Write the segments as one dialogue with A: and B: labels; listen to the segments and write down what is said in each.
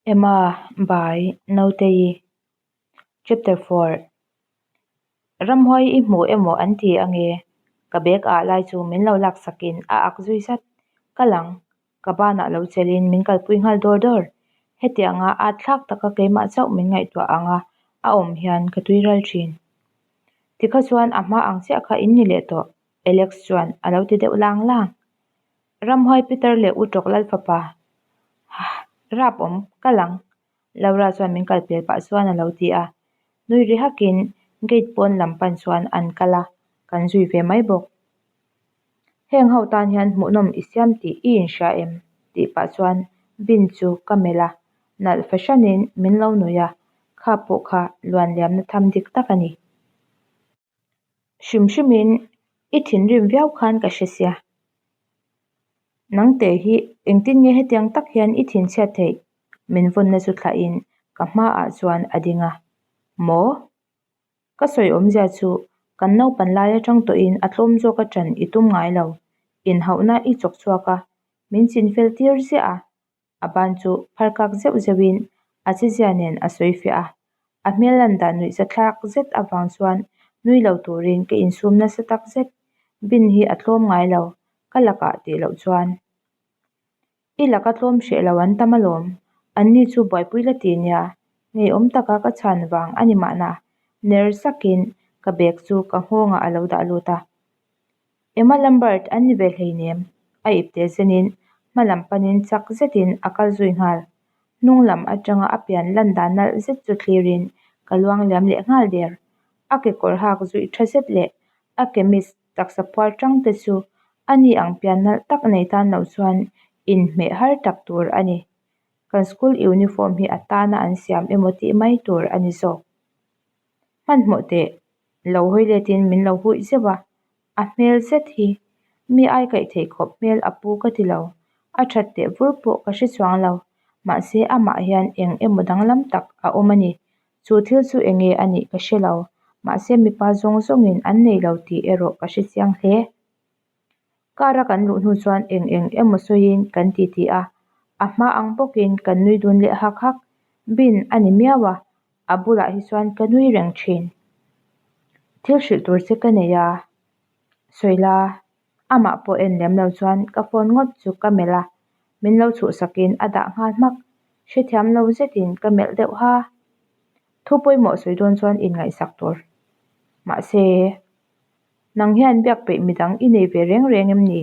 A: Emma by Nauteii Chapter 4 Ramhuai i hmu emaw an ti ange? Ka bag ah lai chu min lo laksakin a ak zui zat. Kal ang. Ka banah lo chelhin min kalpui nghal dawr dawr. Hetianga at thlak taka keimah chauh min ngaihtuah anga a awm hian ka tui ral thin. Tikha chuan a hma ang chiah kha in ni leh tawh, Alex chuan a lo ti deuh lang lang. Ramhuai Peter leh U Tawk Lalfapa, Hah, rap awm, kal ang, Laura chuan min kal pel pah chuan a lo ti a. Nui ri hakin gate pawn lam pan chuan an kal a, kan zui ve mai bawk. Heng ho tan hian hmuhnawm i siam tih i inhria em? tih pah chuan bin chu ka melh a, nalh fahranin min lo nuih a, kha pawh kha luanliamna tham dik tak a ni. Hrim hrimin i thinrim viau khan ka hre sia. Nangte hi engtin nge hetiang tak hian i thinchhiat theih? Min vawnna chu thlahin ka hmaah chuan a ding a. Maw? Ka sawi awmzia chu kan naupan lai atang tawhin a tlawm zawk a ṭan i tum ngai lo. Inhauhna i chawk chhuak a, min chinfel tir ziah a. A ban chu phar kak zeuh zeuhin a chezia nen a sawi fiah a. A hmel lan dan nuihzathlak zet avang chuan nui lo turin ka insum nasa tak zet. Bin hi a tlawm ngai lo, ka lakah tih loh chuan. I laka tlawm hreh lo an tam alawm, anni chu buaipui la ti nia, ngeiawm taka ka chhan vang a ni mahna, ner sakin ka bag chu ka nghawngah a lo dah lut a. Emma Lambert an ni ve hleinem, a ipte zenin hma lam panin chak zetin a kal zui nghal. Hnung lam atanga a pian lan dan nalh zet chu thlirin ka luang liam leh nghal der. A kekawr hak zuih tha zet leh a kemis taksa phuar tang te chu a ni ang pian nalh tak nei tan loh chuan inhmeh har tak tur a ni. Kan school uniform hi a tana an siam emaw tih mai tur a ni zawk. Hmanhmawh teh lo hawi letin min lo huih zeuh a, a hmel zet hi mi ai kaih theih khawp hmel a pu ka ti lo, a that teh vur pawh ka hre chuang lo, mahse amah hian eng emaw danglam tak a awm a ni, chu thil chu eng nge a nih ka hre lo, mahse mipa zawng zawngin an nei lo tih erawh ka hre chiang hle. Car a kan luh hnu chuan eng eng emaw sawiin kan ti ti a, a hma ang bawkin kan nui dun leh hak hak, bin a ni miau a, a bulah hi chuan ka nui reng thin. Thil hrilh tur che ka nei a, sawi la, amah pawh en lem lo chuan ka phone ngawt chu ka melh a, min lo chhuhsakin a dah nghal hmak, hrethiam lo zetin ka melh deuh ha. Thu pawimawh sawi dawn chuan inngaihsak tur. Mahse. Nang hian biak peih midang i nei ve reng reng em ni?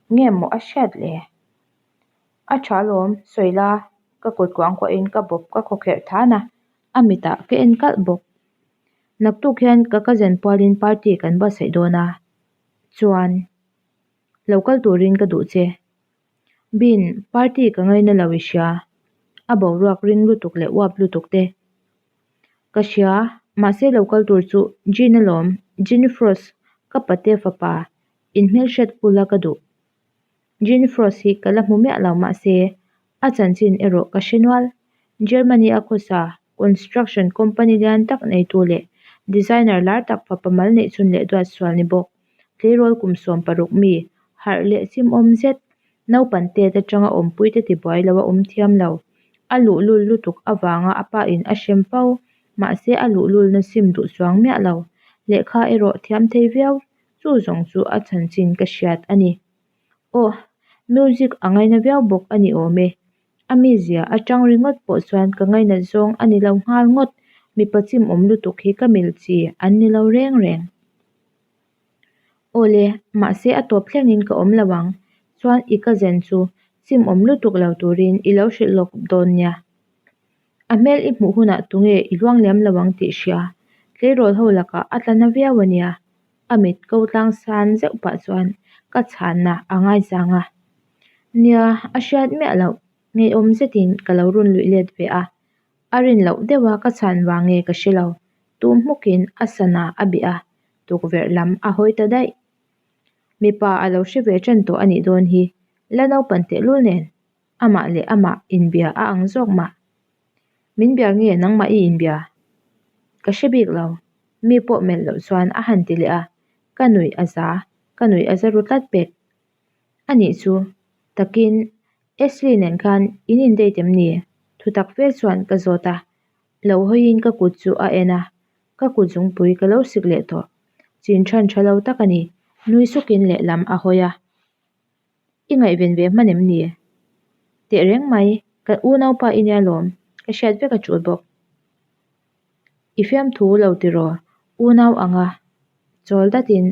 A: Nge maw a hriat le? A tha alawm, sawi la, ka kut kuangkuahin ka bawp ka khawkherh than a, a mitah ka en kalh bawk. Naktuk hian ka cousin pualin party kan buatsaih dawn a, chuan lo kal turin ka duh che. Bin, party ka ngaina lo i hria, a boruak ring lutuk leh uap lutuk te. Ka hria, mahse lo kal tur chu Jean alawm, Jean Frost, ka pate fapa, inhmelhriat pula ka duh. Jean Frost hi ka la hmu miah lo mahse a chanchin erawh ka hre nual. Germany a khawsa, construction company lian tak neitu leh designer lar tak fapa mal neih chhun leh duat sual ni bawk. Tleirawl kum 16 mi, harh leh chimawm zet, Naupan tet atanga awmpuite tibuai lo a awm thiam lo. A luhlul lutuk avanga a pa in a hrem fo. Mahse a luhlulna sim duh chuang miah lo. Lehkha erawh thiam thei viau. Chu zawng chu a chhanchin ka hriat a ni. Aw, music a ngaina viau bawk a ni awm e. A mizia atang ringawt pawh chuan ka ngainat zawng a ni lo nghal ngawt. Mipa chimawm lutuk hi ka mil chi an ni lo reng reng. Awle, mahse a tawp thlengin ka awm lo ang. Chuan i cousin chu chim awm lutuk lo turin i lo hrilh lawk dawn nia. A hmel i hmuh hunah tunge i luang liam lo ang tih hria. Tleirawl ho lakah a tla na viau a nia. A mit ko tlang san zeuh pah chuan ka chhanna a ngaizang a. Nia, a hriat miah loh. Ngeiawm zetin ka lo run luih let ve a. A rin loh deuha ka chhan vang nge ka hre lo. Tum hmukin a sana a bih a. Tukverh lam a hawi ta daih. Mipa a lo hre ve ṭan tawh a nih dawn hi, la naupan tehlul nen amah leh amah inbia a ang zawk mah. Min bia nge nangmah i inbia? Ka hre bik lo, mi pawh melh loh chuan a han ti leh a, ka nuih a za, ka nuih a za ru tlat pek. A nih chu, takin Ashley nen khan in in date em ni? Thutak fe chuan ka zawt a, lo hawiin ka kut chu a en a, ka kut zungpui ka lo sik leh tawh. Chin than tha lo tak a ni, nui sukin lehlam a hawi a. I ngaihven ve hman em ni? Tehreng mai, ka unaupa i nia lawm, ka hriat vek a tul bawk. I fiamthu lo tiraw? Unau anga chawl datin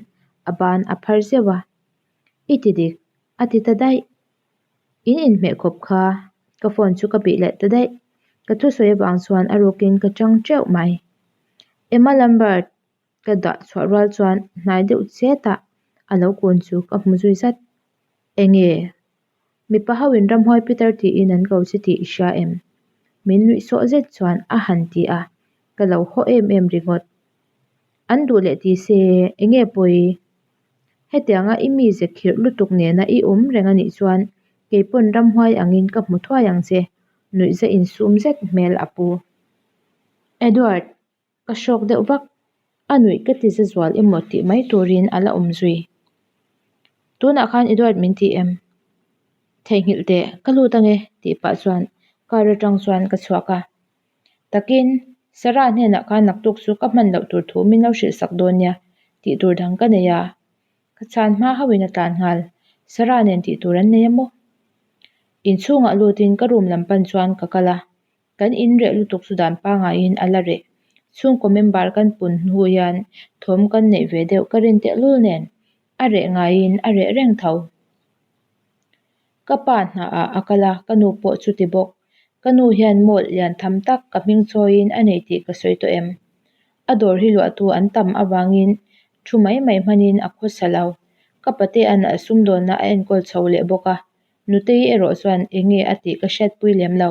A: a ban a phar zeuh a, I ti dik, a ti ta daih. In inhmeh khawp kha ka phone chu ka bih leh ta daih. Ka thusawi avang chuan a rukin ka chang teuh mai. Emma Lambert ka dah chhuah rual chuan hnai deuh chetah a lo kun chu ka hmu zui zat. Enge? Mipa ho in ramhuai Peter tiin an ko che tih i hria em? Min nuih sawh zet chuan a han ti a, ka lo haw em em ringawt. An duh leh ti se, enge pawi? Hetianga i mize khirh lutuk nena i awm reng a nih chuan keipawn ramhuai angin ka hmu thuai ang che, nuihza insum zet hmel a pu. Edward, ka hrawk deuh vak, a nuih ka ti za zual emaw tih mai turin a la awm zui. Tunah khan Edward min ti em? Theihnghilh teh, ka lut ange tih pah chuan car atang chuan ka chhuak a. Takin, Sarah hnenah khan naktuk chu ka hman loh tur thu min lo hrilh sak dawn nia, tih tur dang ka nei a. Ka chhan hma hauhin a tlan nghal, Sarah nen tih tur an nei a maw? Inchhungah lutin ka room lam pan chuan ka kal a, kan in reh lutuk chu dan pangaiin a la reh. Chhungkaw member kan pun hnu hian thawm kan neih ve deuh ka rin tehlul nen a reh ngaiin a reh reng tho. Ka pa hnaah a kal a, ka nu pawh chuti bawk. Ka nu hian mall lian tham tak ka hming chawiin a nei tih ka sawi tawh em? A dawr hi luahtu an tam avangin thu mai mai hmanin a khawsa lo. Ka patea'n a sumdawnna a enkawl chho leh bawk a, Nutei erawh chuan eng nge a tih ka hriatpui lem lo.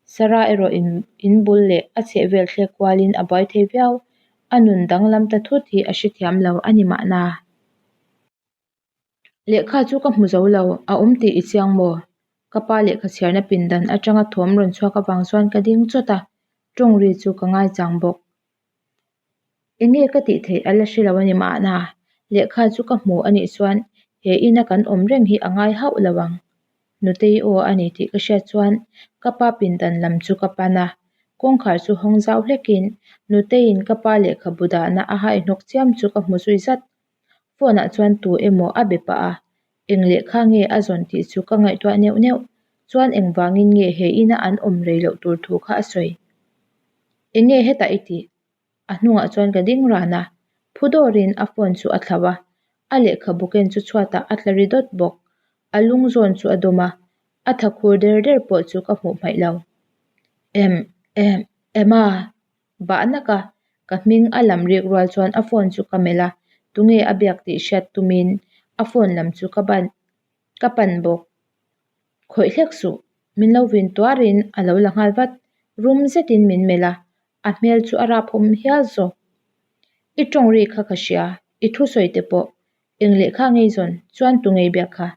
A: Sarah erawh in in bul leh a chhehvel thlek kualin a buai thei viau. A nun danglam ta thut hi a hrethiam lo a ni mahna. Lehkha chu ka hmu zo lo, a awm tih i chiang maw? Ka pa lehkha chhiarna pindan atanga thawm rawn chhuak avang chuan ka ding chawt a, tawng ri chu ka ngaichang bawk. Enge ka tih theih a la hre lo a ni mahna, lehkha chu ka hmu a nih chuan he ina kan awm reng hi a ngai hauh lo ang. Nutei aw a ni tih ka hriat chuan ka pa pindan lam chu ka pan a, kawngkhar chu hawng zau hlekin Nuteiin ka pa lehkhabu dahna a haihnawk chiam chu ka hmu zui zat. Phone ah chuan tu emaw a be pah a, eng lehkha nge a zawn tih chu ka ngaihtuah neuh neuh, chuan engvangin nge he ina an awm rei loh tur thu kha a sawi. Eng nge hetah i tih? A hnungah chuan ka ding ran a, phu dawrin a phone chu a thlauh a, a lehkhabu ken chu chhuatah a tla ri dawt bawk, a lung zawn chu a dawm a, a tha khur der der pawh chu ka hmuh hmaih lo. Em, em, Emma! Bah nak a, ka hming a lam rik rual chuan a phone chu ka melh a, tunge a biak tih hriat tumin a phone lam chu ka ban ka pan bawk. Khawih hlek suh, min lo vin tuarin a lo la nghal vat, rum zetin min melh a, a hmel chu a rapawm hial zawk. I tawng ri kha ka hria, i thusawi te pawh eng lehkha ngei zawn chuan tu ngei biak kha?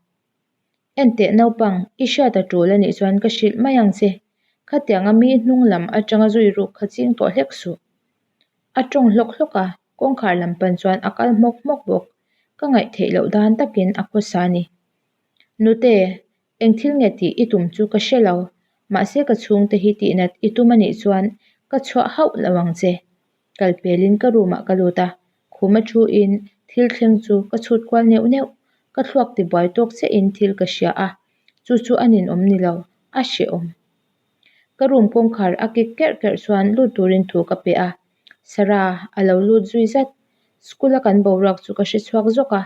A: Enteh naupang, i hriat a tul a nih chuan ka hrilh mai ang che. Khatianga mi hnung lam atanga zui ruk kha ching tawh hlek suh. A tawng hlawk hlawk a, kawngkhar lam pan chuan a kal hmawk hmawk bawk. Ka ngaih theih loh dan takin a khawsa a ni. Nute, eng thil nge tih i tum chu ka hre lo. Mahse ka chhungte hi tihnat i tum a nih chuan ka chhuah hauh lo ang che. Kal pelin ka room ah ka lut a, khum a thu in thil thleng chu ka chhut kual neuh neuh, ka thluak ti buai tawk chiah in thil ka hria a, chu chu a ninawm ni lo, a hrehawm. Ka room kawngkhar a kik kerh kerh chuan lut turin thu ka pe a, Sarah a lo lut zui zat, school a kan boruak chu ka hre chhuak zawk a,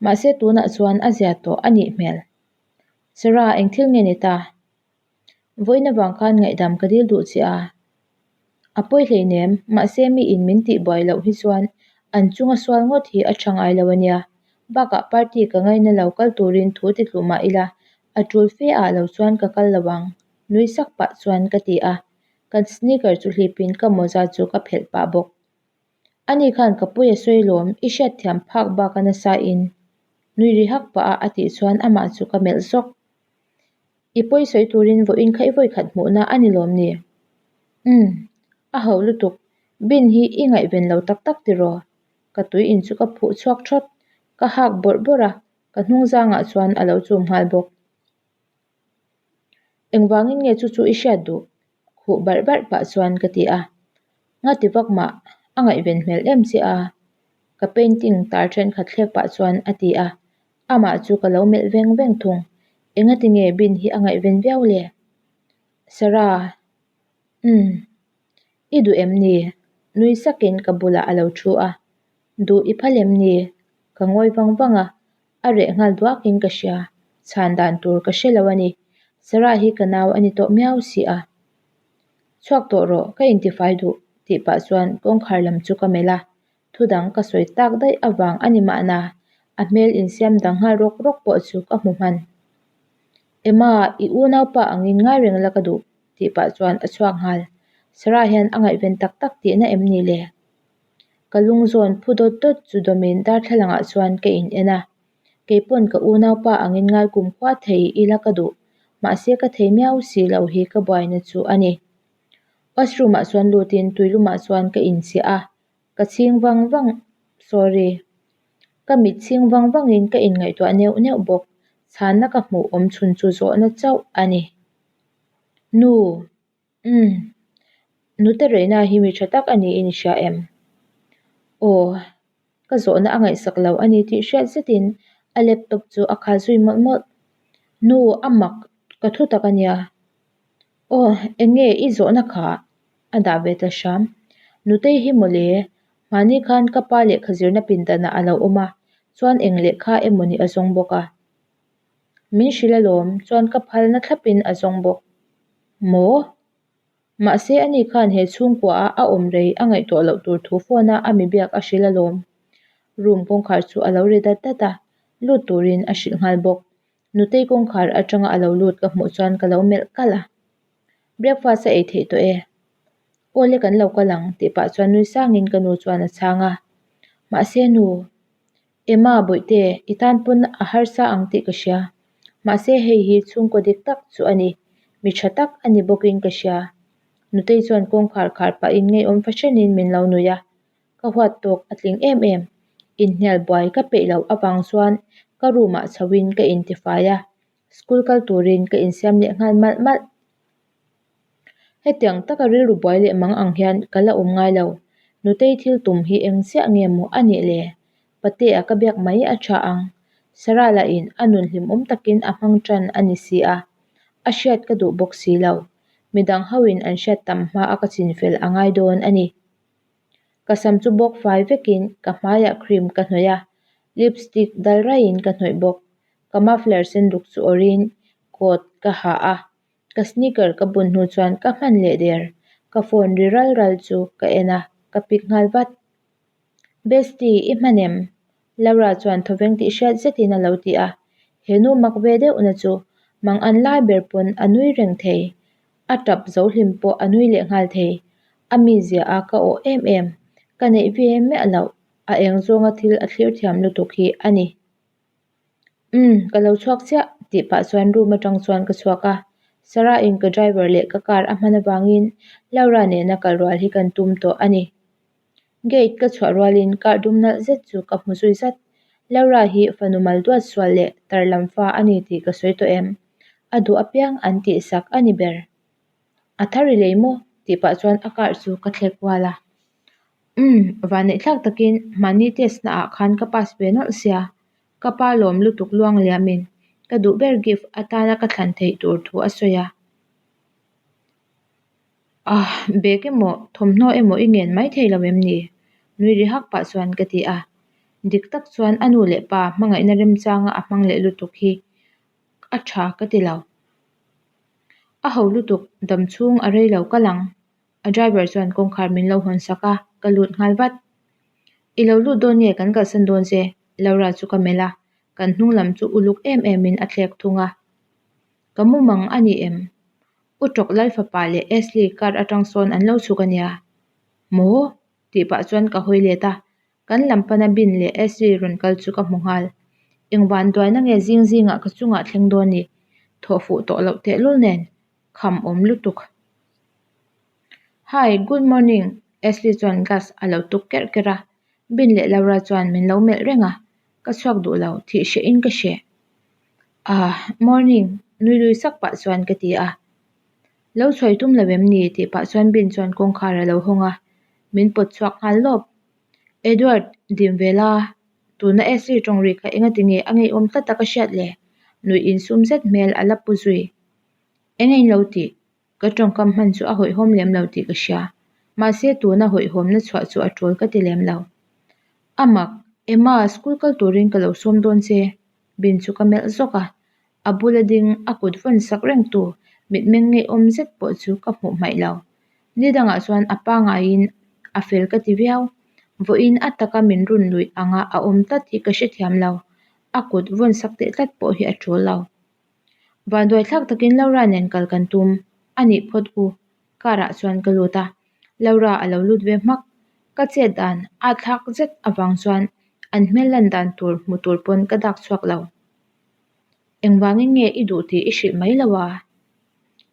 A: mahse tunah chuan a zia tawh a nih hmel. Sarah eng thil nge ni ta? Vawiin avang khan ngaihdam ka dil duh che a, a pawi hleinem, mahse mi in min tih buai loh hi chuan an chunga sual ngawt hi a tha ngai lo a nia. Bakah party ka ngaina lo kal turin thu ti tluh mah ila, a tul fe ah lo chuan ka kal lo ang, nui sak pah chuan ka ti a, kan sneaker chu hlipin ka mawza chu ka phelh pah bawk. Ani khan ka pawi a sawi lawm, i hriatthiam phak bak a nasa in nui ri hak pah a a tih chuan amah chu ka melh zawk. I pawi sawi turin vawiin kha i vawi khat hmuhna a ni lawm ni? Umm, a ho lutuk, bin hi i ngaihven lo tak tak tiraw? Ka tui in chu ka phuh chhuak thawt, ka hak bawrh bawrh a, ka hnung zangah chuan a lo chum nghal bawk. Engvangin nge chu chu i hriat duh? Khuh barh barh pah chuan ka ti a. Ngati vak mah a ngaihven hmel em che a? Ka painting tar thenkhat thlek pah chuan a ti a. Amah chu ka lo melh veng veng thung. Engati nge Bin hi a ngaihven viau le? Sarah, Umm. I duh em ni? Nui sakin ka bulah a lo thu a. Duh i phal em ni? Ka ngawi vang vang a, a reh nghal duakin ka hria. Chhan dan tur ka hre lo a ni. Sarah hi ka nau a ni tawh miau si a. Chhuak tawh rawh, ka intifai duh tih pah chuan kawngkhar lam chu ka melh a. Thu dang ka sawi tak daih avang a ni mahna, a hmel insiam dang nghal rawk rawk pawh chu ka hmu hman. Emma, i unaupa angin ngai reng la ka duh tih pah chuan a chhuak nghal. Sarah hian a ngaihven tak tak tihna em ni le? Ka lung zawn phu dawt dawt chu dawmin darthlalangah chuan ka in en a. Kei pawn ka unaupa angin ngai kumkhua thei ila ka duh, mahse ka thei miau si lo hi ka buaina chu a ni. Washroom ah chuan lutin tuilumah chuan ka inchiah a, ka chhing vang vang sorry ka mit chhing vang vangin ka inngaihtuah neuh neuh bawk, chhanna ka hmuh awm chhun chu zawhna chauh a ni. Nu. Umm. Nute Reina hi mi tha tak a niin i hria em? Aw. Ka zawhna a ngaihsak lo a ni tih hriat zetin a laptop chu a khal zui mawlh mawlh. Nu, a mak ka thu tak a nia. Aw, eng nge i zawhna kha? A dah ve ta hram. Nutei hi mawle, mahni khan ka pa lehkha zirna pindanah a lo awm a, chuan eng lehkha emawni a zawng bawk a. Min hrilh alawm, chuan ka phalna thlapin a zawng bawk. Maw? Mahse ani khan he chhungkua a a awm rei a ngaihtuah loh tur thu phone a a mi biak a hrilh alawm. Room kawngkhar chu a lo ri dat dat a, lut turin a hrilh nghal bawk. Nutei kawngkhar atanga a lo lut ka hmuh chuan ka lo melh kalh a. Breakfast a ei theih tawh e. Awle kan lo kal ang tih pah chuan nui sangin ka nu chuan a chhang a. Mahse nu. Emma Bawihte, i tan pawn a harsa ang tih ka hria. Mahse hei hi chhungkaw dik tak chu a ni. Mi tha tak a ni bawkin ka hria. Nutei chuan kawngkhar khar pahin ngeiawm fahranin min lo nuih a. Ka huat tawk a tling em em. Inhnial buai ka peih loh avang chuan ka room ah chhoin ka intifai a, school kal turin ka insiam leh nghal malh malh. Hetiang taka rilru buai leh mang ang hian ka la awm ngai lo. Nutei thil tum hi eng chiah nge maw a nih le? Patea ka biak mai a tha ang. Sarah lahin a nun hlimawm takin a hmang tan a ni si a, a hriat ka duh bawk si lo. Midang hoin an hriat tam hma a ka chinfel a ngai dawn a ni. Ka sam chu bawk fai vekin ka hmaiah cream ka hnawih a, lipstick dal raihin ka hnawih bawk. Ka muffler senduk chu awrhin coat ka ha a, Ka sneaker ka bun hnu chuan ka hman leh der. Ka phone ri ral ral chu ka en a, ka pick nghal vat. Bestie, i hman em? Laura chuan thawveng tih hriat zetin a lo ti a. He nu mak ve deuhna chu mang an lai ber pawn a nui reng thei. A tap zo hlim pawh a nui leh nghal thei. A mizia a ka awh em em. Ka neih ve miah loh. A eng zawnga thil a thlir thiam lutuk hi a ni. Umm, ka lo chhuak chiah tih pah chuan room atang chuan ka chhuak a, Sarah in ka driver leh ka car a hman avangin Laura nena kal rual hi kan tum tawh a ni. Gate ka chhuah rualin car dum nalh zet chu ka hmu zui zat. Laura hi fanu mal duat sual leh tar lam fa a ni tih ka sawi tawh em? A duh apiang an tih sak a ni ber. A thar i lei maw? tih pah chuan a car chu ka thlek kual a. Umm, vanneihthlak takin mahni test na ah khan ka pass ve nawlh sia, ka pa lawm lutuk luang liamin ka duh ber gift atana ka thlan theih tur thu a sawi a. Ah, bag emaw thawmhnaw emaw i ngen mai thei lo em ni? Nui ri hak pah chuan ka ti a. Dik tak chuan a nu leh pa hmangaihna remchanga a hmang leh lutuk hi a tha ka ti lo. A ho lutuk dam chhung a rei lo kal ang. A driver chuan kawngkhar min lo hawn sak a, ka lut nghal vat. I lo lut dawn nge kan kalsan dawn che? Laura chu ka melh a, kan hnung lam chu uluk em em in a thlek thung a. Ka mumang a ni em? U Tawk Lalfapa leh Ashley car atang sawn an lo chhuk a nia. Maw? tih pah chuan ka hawi let a, kan lam pana Bin leh Ashley rawn kal chu ka hmu nghal. Engvan duaina nge zing zingah ka chungah thleng dawn ni? Thawh fuh tawh loh tehlul nen. Kham awm lutuk. Hi, good morning, Ashley chuan glass a lo tuk kerh kerh a. Bin leh Laura chuan min lo melh reng a. Ka chhuak duh lo, thih hreh in ka hreh. Ah, morning, nui lui sak pah chuan ka ti a. Lo chhuai tum lo em ni? tih pah chuan Bin chuan kawngkhar a lo hawng a, min pawt chhuak nghal lawp. Edward, dim ve la, tuna Ashley tawng ri kha engati nge a ngeiawm tlat a ka hriat le? Nuih insum zet hmel a la pu zui. Eng in lo tih? Ka tawngkam hman chu a hawihhawm lem lo tih ka hria. Mahse tuna hawihhawmna chhuah chu a tul ka ti lem lo. A mak, Emma, school kal turin ka lo sawm dawn che. Bin chu ka melh zawk a, a bula ding a kut vawn sak reng tu mitmeng ngeiawm zet pawh chu ka hmuh hmaih lo. Ni dangah chuan a pangaiin a fel ka ti viau. Vawiin a taka min run luih anga a awm tlat hi ka hrethiam lo. A kut vawn sak teh tlat pawh hi a tul lo. Vanduai thlak takin Laura nen kal kan tum a nih phawt u. Car ah chuan ka lut a, Laura a lo lut ve hmak. Ka chet dan a thlak zet avang chuan an hmel lan dan tur hmu tur pawn ka dak chhuak lo. Engvangin nge i duh tih i hrilh mai lo a?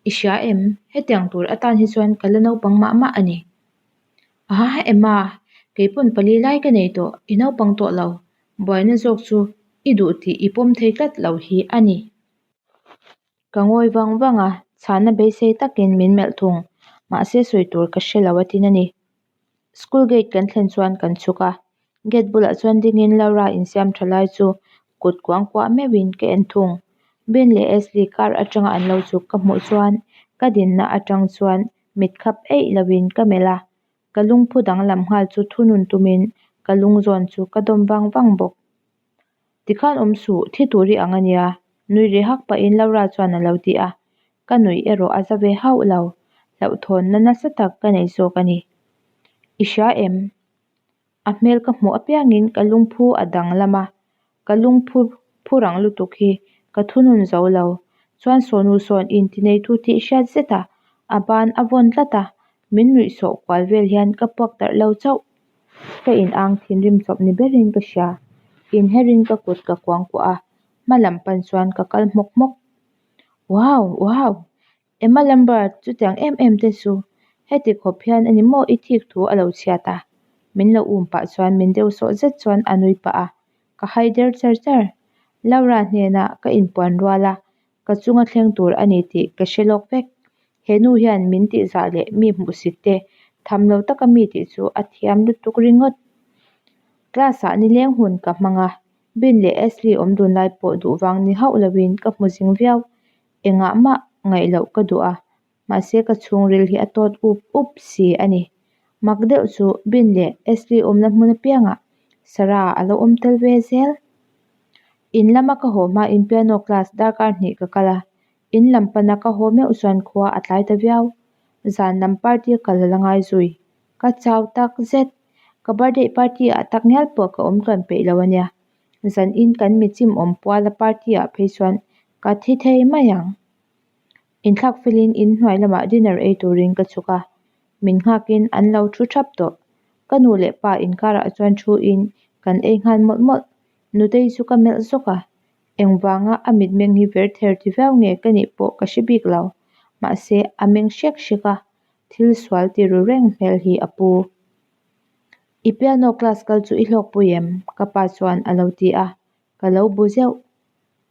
A: I hria em? Hetiang tur atan hi chuan ka la naupang mah mah a ni. Aha Emma, keipawn pali lai ka nei tawh, i naupang tawh lo. Buaina zawk chu i duh tih i pawm thei tlat lo hi a ni. Ka ngawi vang vang a, chhana beisei takin min melh thung. Mahse sawi tur ka hre lo a tin a ni. School gate kan thlen chuan kan chhuk a, gate bulah chuan dingin Laura insiam tha lai chu kut kuang kuah meuhin ka en thung. Ben leh Ashley car atanga an lo chhuk ka hmuh chuan ka dinna atang chuan mit khap eih loin ka melh a, Ka lungphu danglam nghal chu thunun tumin ka lung zawn chu ka dawm vang vang bawk. Tikhan awm suh, thi tur i ang a nia, nui ri hak pahin Laura chuan a lo ti a, ka nuih erawh a za ve hauh lo, hlauhthawnna nasa tak ka nei zawk a ni. I hria em? A hmel ka hmuh apiangin ka lungphu a danglam a, Ka lungphu phu rang lutuk hi ka thunun zo lo. Chuan Sonu sawn intineitu tih hriat zet a, a ban a vawn tlat a, min nuih sawh kual vel hian ka puak darh lo chauh. Ka in ang thinrim chawp ni berin ka hria. Inherin ka kut ka kuang kuah a, hma lam pan chuan ka kal hmawk hmawk. Wow! Wow! Emma Lambert, chutiang em em te chu heti khawp hian a ni maw i thik thu a lo chhiat a? Min lo um pah chuan min deuh sawh zet chuan a nui pah a, ka hai der char char. Laura hnena ka inpuan rual a, ka chunga thleng tur a ni tih ka hre lawk vek. He nu hian min tihzah leh mi hmuhsit te tham lo taka mi tih chu a thiam lutuk ringawt. Class ah nileng hun ka hmang a, Bin leh Ashley awm dun lai pawh duh vang ni hauh loin ka hmu zing viau. Engah mah ngaih loh ka duh a, mahse ka chhungril hi a tawt up up si a ni. Mak deuh chu Bin leh Ashley awmna hmun apiangah Sarah a lo awm tel ve zel. In lama ka haw hmain piano class darkar hnih ka kal a, in lam pana ka haw meuh chuan khua a tlai ta viau. Zan lam party a kal a la ngai zui. Ka chau tak zet. Ka birthday party ah tak ngial pawh ka awm tluan peih lo a nia. Zan in kan mi chim awm puala party ah phei chuan ka thi thei mai ang. Inthlak felin in hnuai lamah dinner ei turin ka chhuk a, min nghakin an lo thu thap tawh. Ka nu leh pa inkarah chuan thu in kan ei nghal mawlh mawlh. Nutei chu ka melh zawk a, engvanga a mitmeng hi ver ther ti viau nge ka nih pawh ka hre bik lo. Mahse a meng hrek hrek a, thil sual ti ru reng hmel hi a pu. I piano class kal chu i hlawkpui em? Ka pa chuan a lo ti a, ka lo bu zeuh.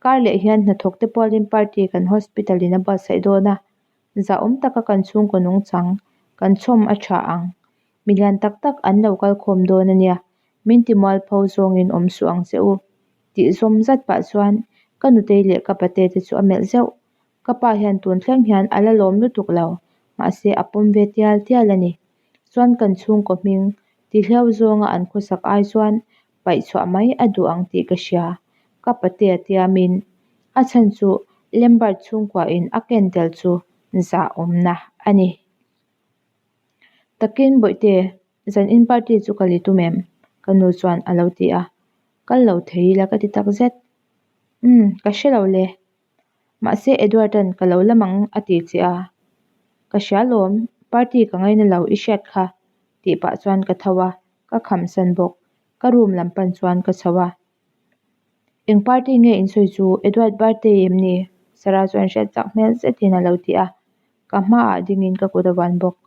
A: Kar leh hian hnathawk te pualin party kan hospital in a buatsaih dawn a, zahawm taka kan chhungkaw nungchang kan chhawm a tha ang. Milian tak tak an lo kal khawm dawn a nia, min ti mualpho zawngin awm suh ang che u. Tih zawm zat pah chuan ka nutei leh ka pate te chu a melh zeuh. Ka pa hian tun thleng hian a la lawm lutuk lo, mahse a pawm ve tial tial a ni. Chuan kan chhungkaw hming tihliau zawnga an khawsak ai chuan paih chhuah mai a duh ang tih ka hria. Ka patea tiamin a chhan chu Lambert chhungkuain a ken tel chu zahawmna a ni. Takin Bawihte, zan in party chu ka li tum em? Ka nu chuan a lo ti a. Kal lo thei ila ka ti takzet. Umm, ka hre lo le. Mahse Edward-a'n ka lo lam ang a ti che a, Ka hria lawm, party ka ngaina lo i hriat kha tih pah chuan ka tho a, ka khamsan bawk. Ka room lam pan chuan ka chho a. Eng party nge in sawi chu Edward birthday em ni? Sarah chuan hriat chak hmel zetin a lo ti a, ka hmaah dingin ka kut a vuan bawk.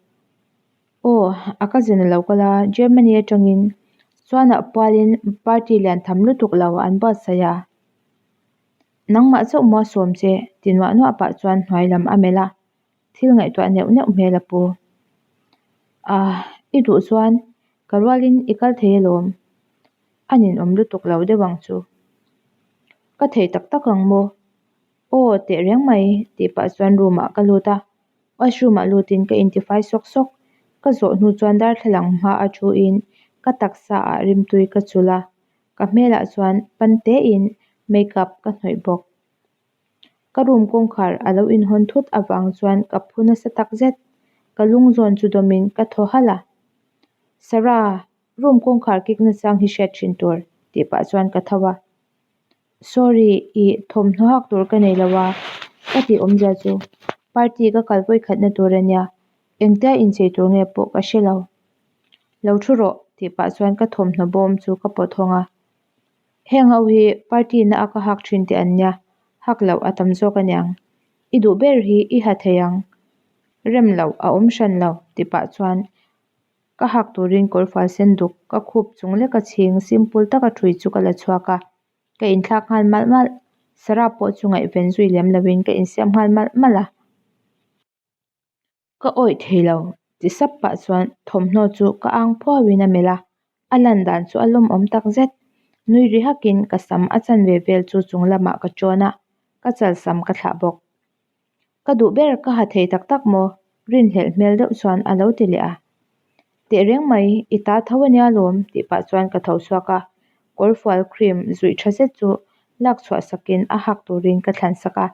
A: Aw, a cousin a lo kal a, Germany atangin chuanah pualin party lian tham lutuk lo an buatsaih a. Nangmah chauh maw a sawm che? ti nuah nuah pah chuan hnuai lam a melh a. Thil ngaihtuah neuh neuh hmel a pu. Ahh, i duh chuan ka rualin i kal thei alawm. A ninawm lutuk lo deuh ang chu. Ka thei tak tak ang maw? Aw, teh reng mai, tih pah chuan room ah ka lut a. Washroom ah lutin ka intifai sawk sawk. Ka zawh hnu chuan darthlalang hma a thu in ka taksa ah rimtui ka chulh a, ka hmelah chuan pan tein makeup ka hnawih bawk. Ka room kawngkhar a lo inhawn thut avang chuan ka phu nasa tak zet. Ka lung zawn chu dawmin ka thaw halh a. Sarah, room kawngkhar kik nachang hi hriat thin tur, tih pah chuan ka tho a. Sorry, i thawmhnaw hak tur ka nei lo a, ka tih awmzia chu party ka kal vawikhatna tur a nia, engtia inchei tur nge pawh ka hre lo. Lo thu rawh, tih pah chuan ka thawmhnaw bawm chu ka pawt hawng a. Heng ho hi party na a ka hak thin teh an nia, hak loh a tam zawk aniang. I duh ber hi i ha thei ang, rem loh a awm hran lo, tih pah chuan Ka hak turin kawrfual sen duk ka khup chung leka chhing simple taka ṭhui chu ka la chhuak a, ka inthlak nghal malh malh. Sarah pawh chu ngaihven zui lem loin ka insiam nghal malh malh a. Ka awih thei lo ti sap pah chuan thawmhnaw chu ka ang phuauin a melh a, a lan dan chu a lawmawm tak zet. Nui ri hakin ka sam a chanve vel chu chung lamah ka ṭawn a, ka chalsam ka thlah bawk. Ka duh ber ka ha thei tak tak maw? Rinhlelh hmel deuh chuan a lo ti leh a. Tehreng mai, i ta tho a nia lawm tih pah chuan ka tho chhuak a, kawrfual cream zuih tha zet chu lak chhuah sakin a hak turin ka thlan sak a.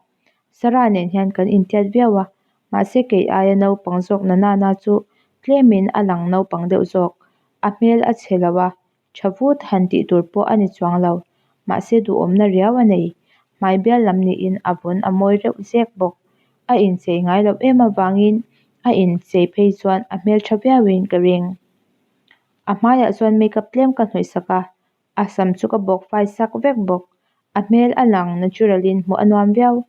A: Sarah nen hian kan intiat viau a, mahse kei aia naupang zawk na nana chu tlemin a lang naupang deuh zawk. A hmel a chhe lo a, Tha vut han tih tur pawh a ni chuang lo, mahse duhawmna riau a nei. Hmai bial lam niin a vawn a mawi reuh zek bawk. A inchei ngai loh em avangin a inchei phei chuan a hmeltha viauin ka ring. A hmaiah chuan makeup tlem ka hnawih sak a, a sam chu ka bawk fai sak vek bawk. A hmel a lang natural in hmuh a nuam viau.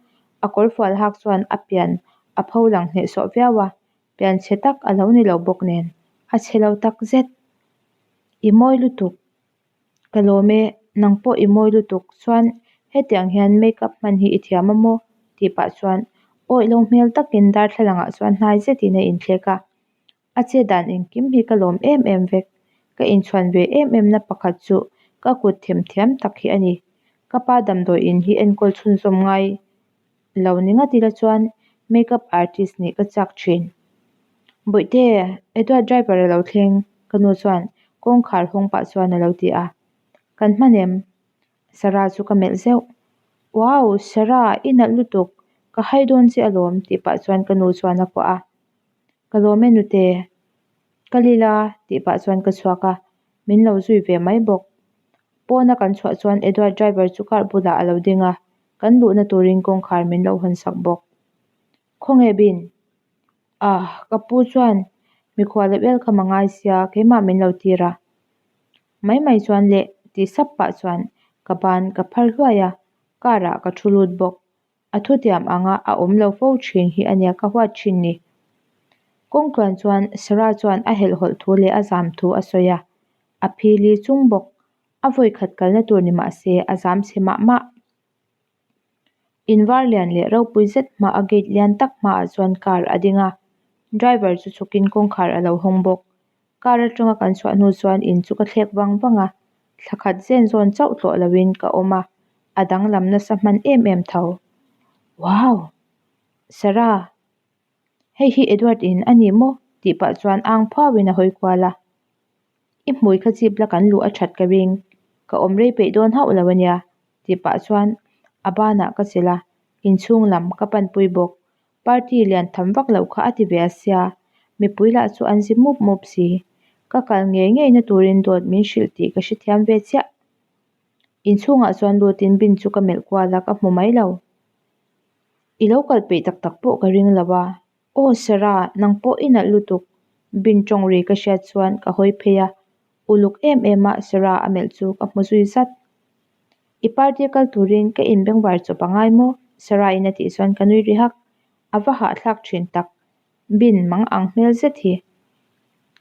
A: A kawrfual hak chuan a pian a pho lang hnehsawh viau a, Pian chhe tak a lo ni lo bawk nen, a chhe lo tak zet. I mawi lutuk. Ka lawm e, nang pawh i mawi lutuk. Chuan hetiang hian make up hman hi i thiam a maw? tih pah chuan awih lo hmel takin darthlalangah chuan hnai zetin a inthlek a. A che dan engkim hi ka lawm em em vek. Ka inchhuan ve em em na pakhat chu ka kut themthiam tak hi a ni. Ka pa damdawi in hi enkawl chhunzawm ngai lo ni ngat ila chuan makeup artist nih ka chak thin. Bawihte, Edward driver a lo thleng, ka nu chuan kawngkhar hawng pah chuan a lo ti a. Kan hman em? Sarah chu ka melh zeuh. Wow, Sarah, i nalh lutuk, ka hai dawn che alawm tih pah chuan ka nu chuan a kuah a. Ka lawm e nute, ka lila tih pah chuan ka chhuak a, min lo zui ve mai bawk. Pawna kan chhuah chuan Edward driver chu car bulah a lo ding a, kan luhna turin kawngkhar min lo hawn sak bawk. Khawnge Bin? Ah, ka pu chuan mikhual a welcome a ngai sia, keimah min lo tir a. Mai mai chuan leh tih sap pah chuan ka ban ka phar hluai a, car ah ka thu lut bawk. A thutiam anga a awm lo fo thin hi a nia ka huat thin ni. Kawngtluan chuan Sarah chuan a helhhawlh thu leh a zam thu a sawi a, a phili chung bawk. A vawi khat kalna tur ni mah se a zam chhe mah mah. In var lian leh ropui zet hma a gate lian tak hmaah chuan car a ding a, driver chu chhukin kawngkhar a lo hawng bawk. Car atanga kan chhuah hnu chuan in chu ka thlek vang vang a, thla khat zen zawn chauh tlawh loin ka awm a, a danglam nasa hman em em tho. Wow! Sarah! Hei hi Edward in a ni maw? tih pah chuan ang phuauin a hawi kual a. I hmui kha chip la kan luh a that ka ring, ka awm rei peih dawn hauh lo a nia, tih pah chuan a banah ka chelh a, inchhung lam ka panpui bawk. Party lian tham vak loh kha a ti ve a sia, mipui lah chu an zi mup mup si. Ka kal ngei ngei na turin dawt min hrilh tih ka hrethiam ve chiah. Inchhungah chuan lutin bin chu ka melh kual a, ka hmu mai lo. I lo kal peih tak tak pawh ka ring lo a. Aw Sarah, nang pawh i nalh lutuk. Bin tawng ri ka hriat chuan ka hawi phei a, uluk em em a Sarah a melh chu ka hmu zui zat. I party kal turin ka inbengvar chawp a ngai maw? Sarah in a tih chuan ka nui ri hak. A va hahthlak thin tak. Bin mang ang hmel zet hi.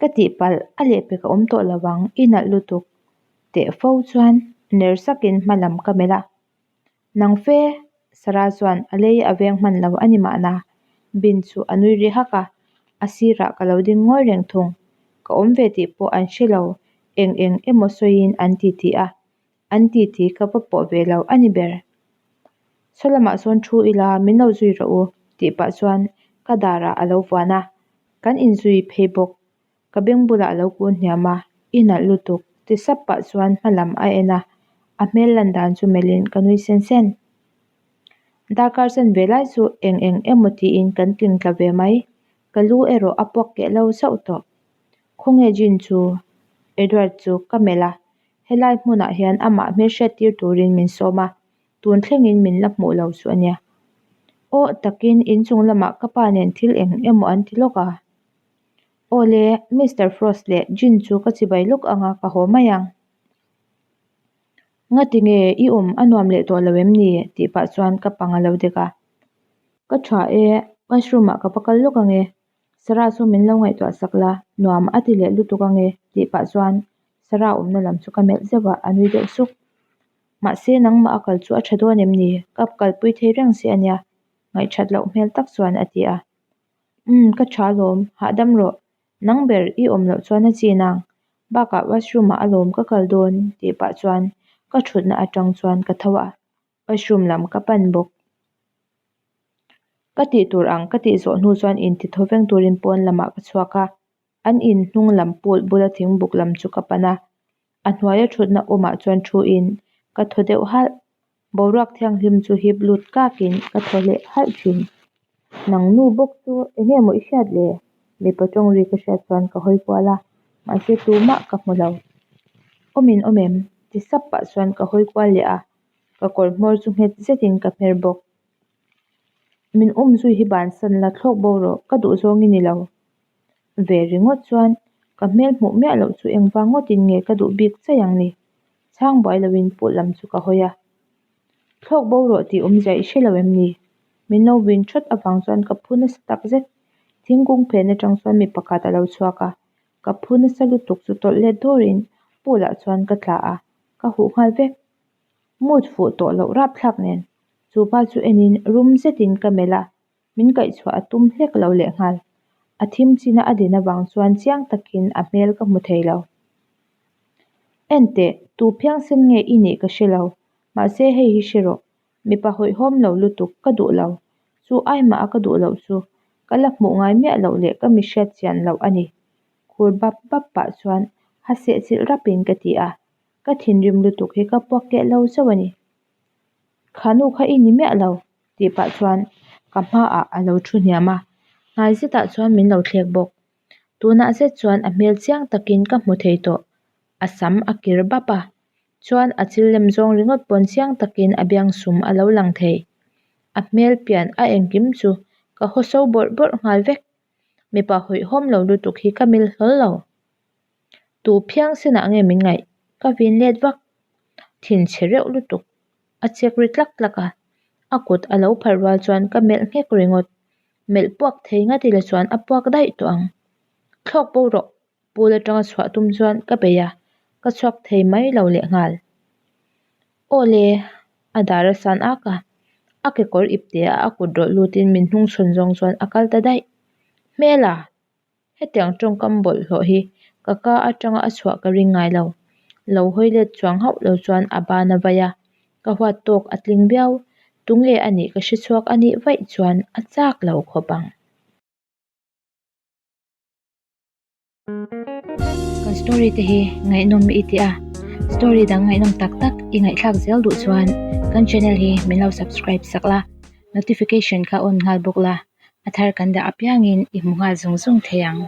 A: Ka tihpalh, a lehpek a awm tawh lo ang, i nalh lutuk. Teh fo chuan ner sakin hma lam ka melh a. Nang fe, Sarah chuan a lei a veng hman lo a ni mahna. Bin chu a nui ri hak a, a sirah ka lo ding ngawi reng thung. Ka awm ve tih pawh an hre lo, eng eng emaw sawiin an titi a, an titi ka va pawh ve lo a ni ber. Saw lamah sawn thu ila min lo zui rawh u tih pah chuan ka darah a lo vuan a, kan inzui phei bawk. Ka beng bulah a lo kun hniam a, I nalh lutuk ti sap pah chuan hma lam a en a, a hmel lan dan chu melhin ka nui sen sen. Darkar chen ve lai chu eng eng emaw tiin kan tling tla ve mai, ka lu erawh a puak keh lo zauh tawh. Khawnge Jin chu? Edward chu ka melh a, helai hmunah hian amah hmelhriat tir turin min sawm a, tun thlengin min la hmuh lo chu a nia. Aw takin inchung lamah ka pa nen thil eng emaw an ti lawk a. Aw le, Mister Frost leh Jin chu ka chibai lawk anga ka haw mai ang. Ngati nge i awm a nuam leh tawh lo em ni? tih pah chuan ka pang a lo dek a. Ka tha e, washroom ah ka va kal lawk ange. Sarah chu min lo ngaihtuah sak la, nuam a ti leh lutuk ange tih pah chuan Sarah awmna lam chu ka melh zeuh a, a nui deuh suk. Mahse nangmah a kal chu a tha dawn em ni? Ka kalpui thei reng si ania ngaihthat loh hmel tak chuan a ti a. Umm ka tha alawm, hahdam rawh. Nang ber i awm loh chuan a chin ang, bakah washroom ah alawm ka kal dawn tih pah chuan ka thutna atang chuan ka tho a, washroom lam ka pan bawk. Ka tih tur ang ka tih zawh hnu chuan inti tho veng turin pawn lamah ka chhuak a, an in hnung lam pool bula thingbuk lam chu ka pan a, a hnuaia thutna awmah chuan thu in ka thaw deuh halh. Boruak thianghlim chu hip lut kakin ka thaw leh halh thin. Nang nu bawk chu eng nge maw i hriat le? Mipa tawng ri ka hriat chuan ka hawi kual a, mahse tumah ka hmu lo. Awm in awm em? Ti sap pah chuan ka hawi kual leh a, ka kawr hmawr chu nghet zetin ka hmer bawk. Min um zui hi bansan la thlawk bo rawh, ka duh zawng i ni lo. Ve ringawt chuan ka hmel hmuh miah loh chu engvang ngawtin nge ka duh bik chai ang ni? Chhang buai loin put lam chu ka hawi a. Thlawk bo rawh tih awmzia i hre lo em ni? Min lo vin thawt avang chuan ka phu nasa tak zet. Thingkung phen atang chuan mi pakhat a lo chhuak a, ka phu nasa lutuk chu tawlh let dawrin pool ah chuan ka tla a, ka huh nghal vek. Mood fuh tawh loh rapthlak nen chu pa chu enin rum zetin ka melh a, min kaihchhuah a tum hlek lo lehnghal. A thim china a din avang chuan chiang takin a hmel ka hmu thei lo. Enteh, tu phiangsen nge i nih ka hre lo, mahse hei hi hre rawh, mipa hawihhawm lo lutuk ka duh lo, chu aimah a ka duh loh chu ka la hmuh ngai miah loh leh ka mi hriat chian loh a ni. Khur bap bap pah chuan ha sehchilh rapin ka ti a, ka thinrim lutuk hi ka puak keh lo zauh a ni. Kha nu kha i ni miah lo tih pah chuan ka hmaah a lo thu hniam a, hnai zetah chuan min lo thlek bawk. Tunah zet chuan a hmel chiang takin ka hmu thei tawh, a sam a kir bap a, chuan a chil lem zawng ringawt pawn chiang takin a biang sum a lo lang thei. A hmel pian a engkim chu ka haw so bawrh bawrh nghal vek, mipa hawihhawm lo lutuk hi ka mil hlawl lo. Tu phiang senah nge min ngaih? Ka vin let vak. Thinchhe reuh lutuk. A chek ri tlak tlak a, a kut a lo phar rual chuan ka melh nghek ringawt. Melh puak thei ngat ila chuan a puak daih tawh ang. Thlawk bo rawh, pool atanga chhuah tum chuan ka bei a, ka chhuak thei mai lo lehnghal. Aw le, a dar a san ak a, a kekawr ipte a a kut rawlh lutin min hnungchhawn zawng chuan a kal ta daih. Hmela! Hetiang tawngkam bawlhhlawh hi ka ka atanga a chhuah ka ring ngai lo. Lo hawi let chuang hauh lo chuan a ban a vai a, ka huat tawk a tling viau. Tunge a nih ka hre chhuak a nih vaih chuan a chak lo khawp ang.
B: Kan story te hi ngaihnawm i ti a, story dang ngaihnawm tak tak i ngaihthlak zel duh chuan kan channel hi min lo subscribe sak la, notification kha on nghal bawk la. A thar kan dah apiangin i hmu nghal zung zung thei ang.